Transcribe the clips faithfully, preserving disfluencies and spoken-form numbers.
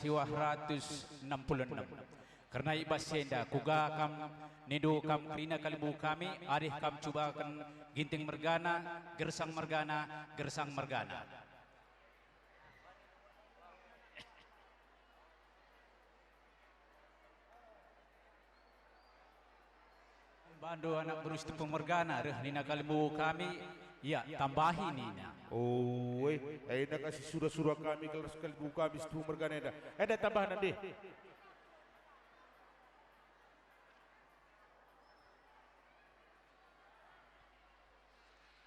siwah ratus enem puluh enem. Kerna i bas si enda, kuga kam nindu kam kerina kalimbubu kami, arih kam cubaken Ginting mergana, Gersang mergana, Gersang mergana. Bandu anak beru Sitepu mergana, reh nina kalimbubu kami, ia tambahi nina. Oe, enda ka si sura-sura kami gelah kalimbubu kami Sitepu mergana enda. Enda tambahna deh.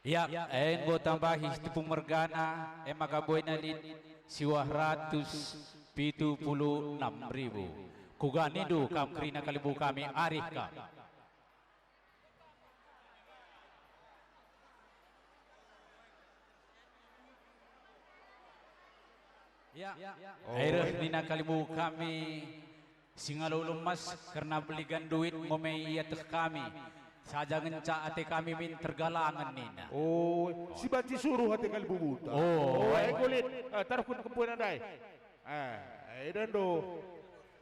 Ia, enggo tambahi Sitepu mergana, e maka buena lit siwah ratus pitu puluh enem ribu. Kuga nindu kam kerina kalimbubu kami, arih kam. Ya, oh, reh nina kalimbubu kami, Singalo Ulu Emas, kerna beligan duit nggo me ieteh kami. Saja ngenca ate kami min tergalangen nina. Oh, si banci suruh ate kalimbubu ta. Oh, oh, eh. Enggo lit, eh, taruhken kempuena ndai. Eh, eh, enda ndo.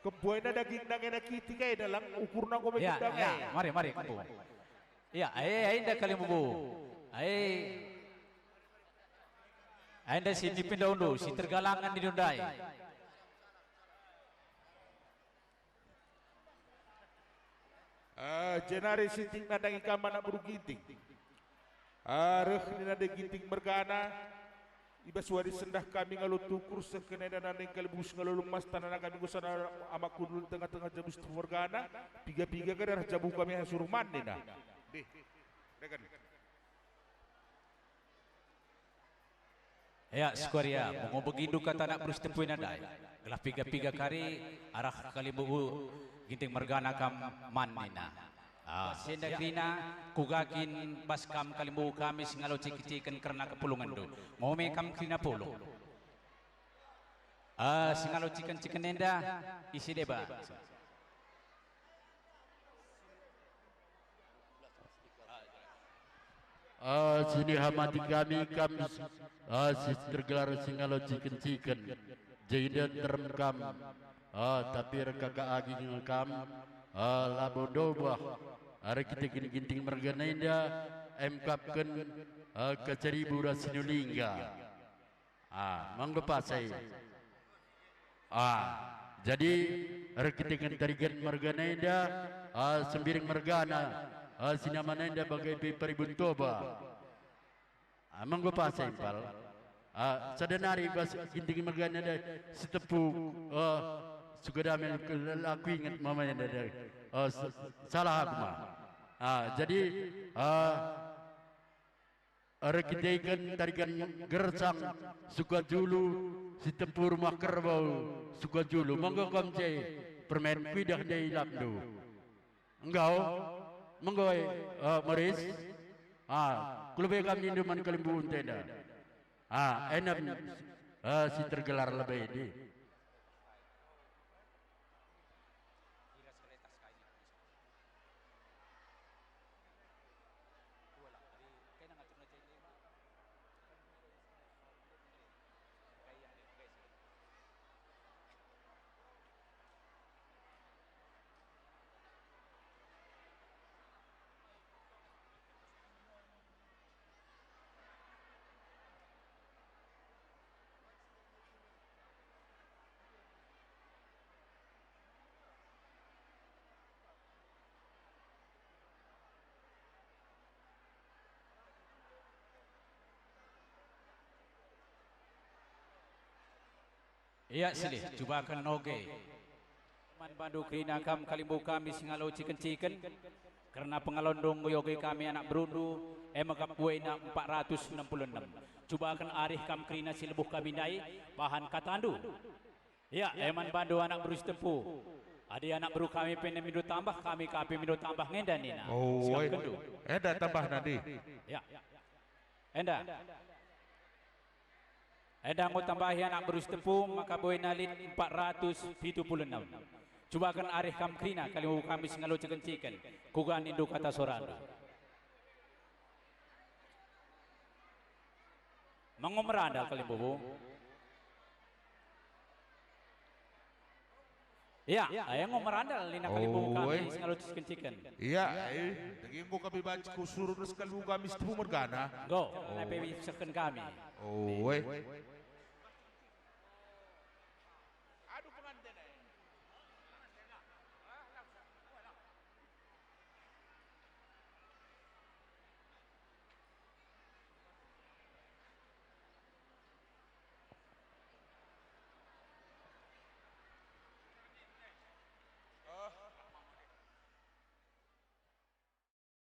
Kempuena dagingna ngena kitik kai dalang ukurna nggo me. Ya, gendang ya, eh. Mari, mari, kempu. Ya, eh, eh, enda kalimbubu. Eh. Enda si nipindaundu, si tergalangen di ndai. Ah, jenari sinting nandangi kam anak beru Ginting. Ah, reh nina ndai Ginting mergana, i bas wari sendah kami ngalo tukur seh kena enda nandangi kalimbubu Singalo Ulu Emas tanana kami nggo sana amak kundul tengah-tengah jabu Sitepu mergana, piga-piga kena arah jabu kami suruh man nina. Deh, reken. Ya, Sukaria, mengubegi ndu kata anak beru Sitepu enda ndai, gelah piga-piga kari arah kalimbubu Ginting mergana kam man nina. Ah, si enda kerina, kuga kin bas kam kalimbubu kami Singalo Ciken-ciken kerna kepulungenndu. Nggo me kam kerina pulung. Ah, Singalo Ciken-ciken enda, ise deba. Ah, sinihamati kami kam, ah, si tergelar Singalo Ciken-ciken, jenda nterem kam, ah, tapi erkaka agi nge kam, ah, labo ndobah, erkiteken Ginting mergana enda, emkapken, ah, kacaribu ras Sinulingga. Ah, manggo pasai. Ah, jadi erkiteken Tarigan mergana enda, ah, Sembiring mergana, ah, sinamana enda bage pe Paribun Toba. Ah, manggo pasai impal. Ah, sada nari bas Ginting mergana enda Sitepu, ah, Sukadame, aku inget mamana enda, ah, s-, salah aku ma. Ah, jadi, ah, erkiteken Tarigan Gersang Sukajulu, Sitepu Rumah Kerbau Sukajulu. Manggo kam je permen kuidah ndai lapndu. Enggo? Manggo, eh, Moris? Ah, ku lebe kam nindu man kalimbubu enda. Ah, enda, eh, si tergelar lebe di. Ia silih, cubaken noge. Man bandu kerina kam kalimbubu kami Singalo Ciken-ciken, kerna pengalonndu enggo ioge kami anak berundu, e maka buena empat ratus enam puluh enam. Cubaken arih kam kerina si lebuh kami ndai, bahan katandu. Ia, e man bandu anak beru Sitepu. Adi anak beru kami pe mindo tambah, kami ka pe mindo tambah nge enda nina. Oh, sikapkenndu. Enda tambahna ndi? Ya. Enda. Enda enggo tambahi anak beru Sitepu, maka buena lit empat ratus pitu puluh enam. Cubaken arih kam kerina kalimbubu kami Singalo Ciken-ciken, kuga nindu kata sorandu. Manggo merandal kalimbubu. Ya, enggo merandal nina kalimbubu kami si ngaloci siken-siken. Ia, eh, dage enggo kami banci kusuruh ras kalimbubu kami si tebu mergana. Enggo, nai pe isehken kami. Oh, eh.